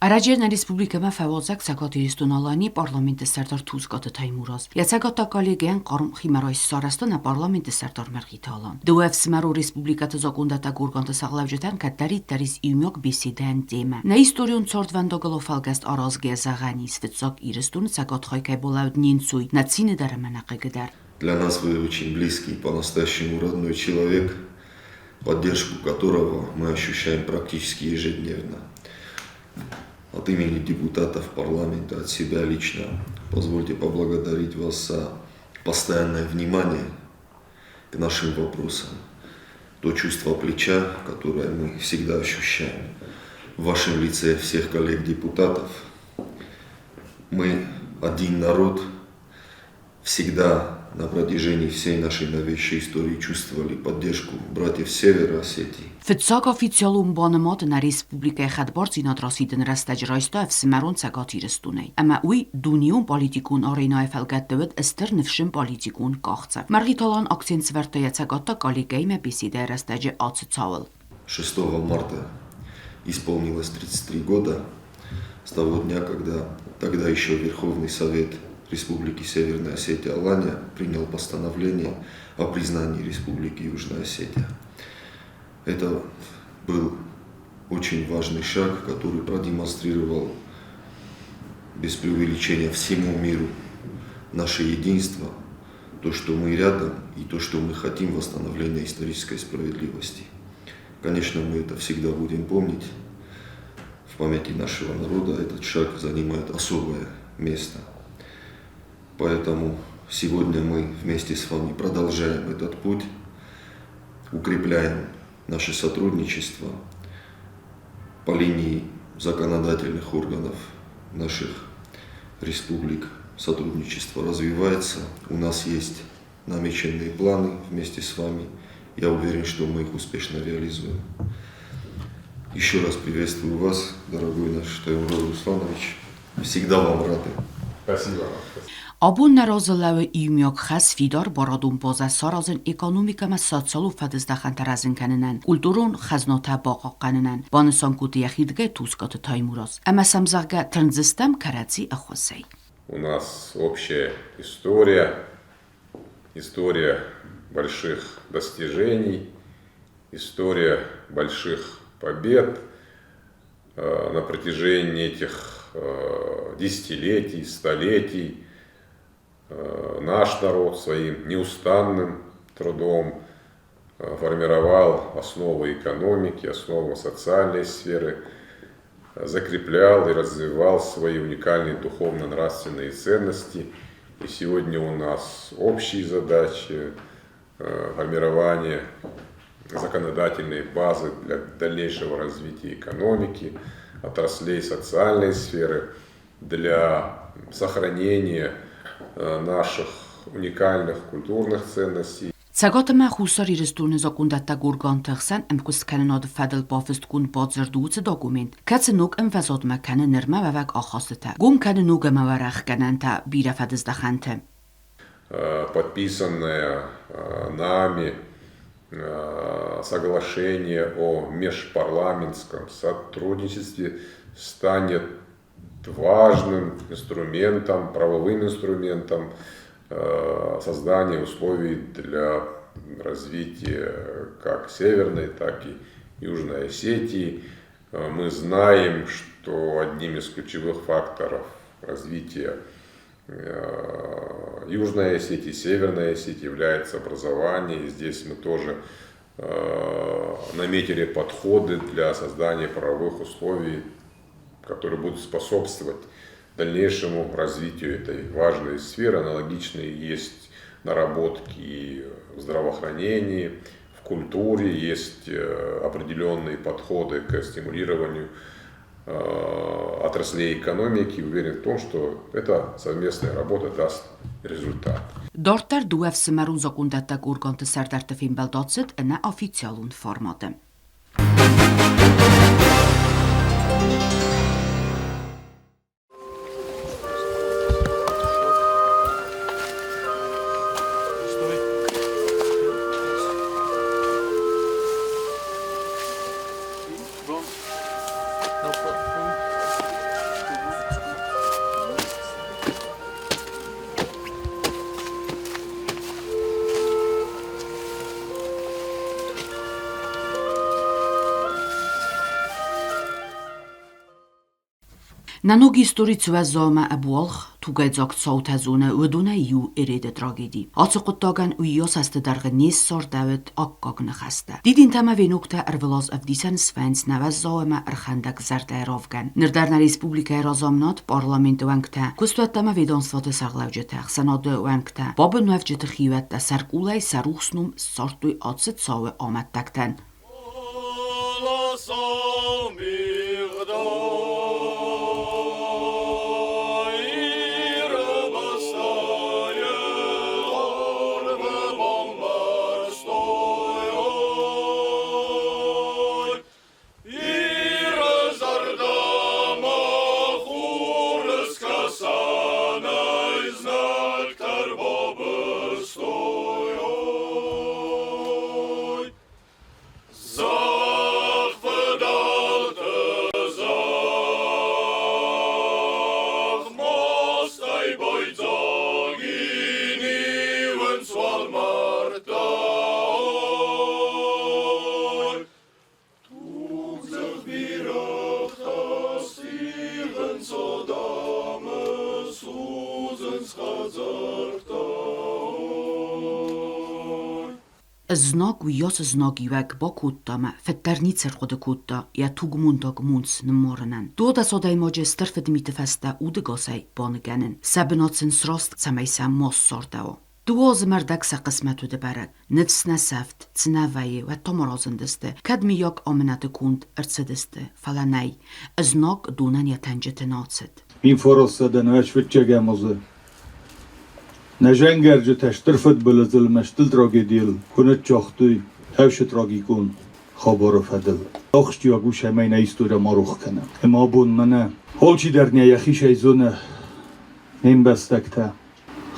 Ӕрӕджы нӕ республикӕмӕ фӕуазӕг Цӕгат Ирыстон-Аланийы Парламенты сӕрдар Тускъаты Таймураз. Йӕ цӕгаттаг коллегӕйӕн хъарм химӕрайст сарӕзта нӕ Парламенты сӕрдар Мӕргъиты Алан. Дыууӕ ӕфсымӕрон республикӕты закъондӕттӕг органты сӕргълӕуджытӕн кӕддӕриддӕр ис иумиаг беседӕйӕн темӕ. Нӕ историон цардвӕндагыл афӕлгӕст аразгӕ зӕгъӕн ис, фыццаг Ирыстоны цӕгат хай кӕй балӕуд не нцой, нӕ цины дӕр ӕмӕ нӕ хъыгы дӕр. Для нас вы очень близкий, по-настоящему родной человек, поддержку которого мы ощущаем практически ежедневно. От имени депутатов парламента, от себя лично, позвольте поблагодарить вас за постоянное внимание к нашим вопросам, то чувство плеча, которое мы всегда ощущаем в вашем лице всех коллег-депутатов. Мы один народ, всегда на протяжении всей нашей новейшей истории чувствовали поддержку братьев Севера Осетии. Фыццаг официалон банымад нӕ республикӕйы хӕдбардзинад расидыны рӕстӕджы райста ӕфсымӕрон Цӕгат Ирыстонӕй. Ӕмӕ уый дунеон политикон аренӕйы фӕлгӕтты уыд стыр ныфсджын политикон къахдзӕф. Мӕргъиты Алан акцент сӕвӕрдта йӕ цӕгаттаг коллегӕимӕ беседӕйы рӕстӕджы ацы цауыл. 6 марта исполнилось 33 года с того дня, когда тогда еще Верховный Совет Республики Северная Осетия Алания принял постановление о признании Республики Южная Осетия. Это был очень важный шаг, который продемонстрировал без преувеличения всему миру наше единство, то, что мы рядом и то, что мы хотим восстановления исторической справедливости. Конечно, мы это всегда будем помнить. В памяти нашего народа этот шаг занимает особое место. Поэтому сегодня мы вместе с вами продолжаем этот путь, укрепляем наше сотрудничество по линии законодательных органов наших республик. Сотрудничество развивается. У нас есть намеченные планы вместе с вами. Я уверен, что мы их успешно реализуем. Еще раз приветствую вас, дорогой наш Таймураз Русланович. Всегда вам рады. Спасибо. Абон нӕ разы лӕууы иумиаг хӕс фидар барадон базӕ саразын экономикӕ ӕмӕ социалон фӕдыздӕхӕнтӕ рӕзын кӕнынӕн, культурон хӕзнатӕ бахъахъхъӕнынӕн, банысан кодта йӕхирдыгӕй Тускъаты Таймураз. Ӕмӕ сӕм, зӕгъгӕ, тырндзыстӕм кӕрӕдзи ӕххуысӕй. У нас общая история, история больших достижений, история больших побед на протяжении этих десятилетий, столетий. Наш народ своим неустанным трудом формировал основы экономики, основы социальной сферы, закреплял и развивал свои уникальные духовно-нравственные ценности. И сегодня у нас общие задачи формирование законодательной базы для дальнейшего развития экономики, отраслей социальной сферы, для сохранения наших уникальных культурных ценностей. Цӕгат ӕмӕ Хуссар Ирыстоны закъондӕттӕг органты хсӕн ӕмкуысткӕнынады фӕдыл бафыстгонд бадзырд у уыцы документ, кӕцы ног ӕмвӕзадмӕ кӕны нырмӕ уӕвӕг ахастытӕ, гом кӕны ног ӕмӕ уӕрӕх гӕнӕнтӕ бирӕ фӕдыздӕхӕнты. Подписанное нами соглашение о межпарламентском сотрудничестве станет важным инструментом, правовым инструментом создания условий для развития как Северной, так и Южной Осетии. Мы знаем, что одним из ключевых факторов развития Южной Осетии, Северной Осетии является образование. И здесь мы тоже наметили подходы для создания правовых условий, которые будут способствовать дальнейшему развитию этой важной сферы. Аналогичные есть наработки и в здравоохранении, в культуре, есть определенные подходы к стимулированию отраслей экономики. Уверен в том, что эта совместная работа даст результат. Дарддӕр дыууӕ ӕфсымӕрон закъондӕттӕг органты сӕрдӕртты фембӕлд ацыд ӕнӕофициалон форматы. Нӕ ног истори цы уӕззау ӕмӕ ӕбуалгъ, тугӕйдзаг цаутӕ зоны, уыдонӕй иу Эреды трагеди. Ацы хъуыддагӕн уыйас азты дӕргъы не ссардӕуыд аккаг ныхӕстӕ. Дидинтӕ ӕмӕ веноктӕ ӕрвылаз ӕвдисӕн свӕййынц нӕ уӕззау ӕмӕ ӕрхӕндӕг зӕрдӕйы равгӕн. Ныр дӕр нӕ республикӕйы разамынад, парламенты уӕнгтӕ, куыстуӕттӕ ӕмӕ ведомствоты сӕргълӕуджытӕ, ӕхсӕнады уӕнгтӕ, бабынуӕвджыты хиуӕттӕ сӕркъулӕй сӕ рухс ном ссардтой ацы цауы амӕттӕгтӕн. Знаг уыйас знагиуӕг бакодта мӕ фыддӕр ницы ӕрхъуыды кодта йӕ тугмондаг монц ныммарынӕн. Додас адӕймаджы стыр фыдмиты фӕстӕ удыгасӕй баныгӕнын, сӕ бынат сын сраст, цӕмӕй сӕ ма ссардӕуа. Дыууӕ азы мӕрдӕг сӕ хъысмӕт уыд бӕрӕг. Ныфс нӕ сӕфт, цы нӕ вӕййы, уӕд та ма разындысты, кӕд мыййаг амынӕты конд ӕрцыдысты, фӕлӕ нӕй. Знаг донӕн йӕ тӕнджыты нӕ ацыд. Инфорасадӕн ӕсфыццӕгӕм азы Нӕ зӕнгӕрджытӕ стыр фыдбылызыл ӕмӕ стыр трагедийыл куы ныццагътой ӕвсы трагикон хабары фӕдыл. Ахсджиаг у, цӕмӕй нӕ историйӕ ма рох кӕнӕм. Ӕмӕ абон мӕнӕ алчидӕр нӕ йӕхицӕй зоны не мбӕстӕгтӕ,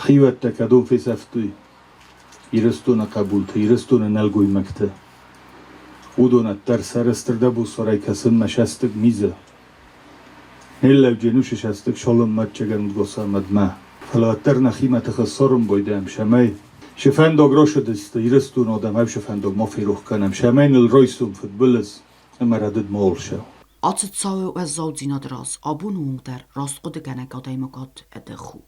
хиуӕттӕ кӕдон фесӕфтой Ирыстоны хъӕбулты, Ирыстоны нӕлгоймӕгты. Уыдон ӕддӕр сӕрыстыр дӕбусарӕй кӕсынмӕ сӕстыг мизы. Ныллӕуджын усы сӕстыг солыммӕ госӕмӕдмӕ. Фӕлӕ уӕддӕр нӕхимӕ тыхы сорын бойдӕм, цӕмӕй шы фӕндаг росыдысты Ирыстон адӕм, ӕвшы фӕндаг ма ферох кӕнӕм, цӕмӕй ныл райсом фыдбылыз ӕмӕ рӕдыд ма олсӕ. Ацы цауы уӕззаудзинады раз абоны онг дӕр раст хъуыдыгӕнӕг адӕймагад ӕдых у.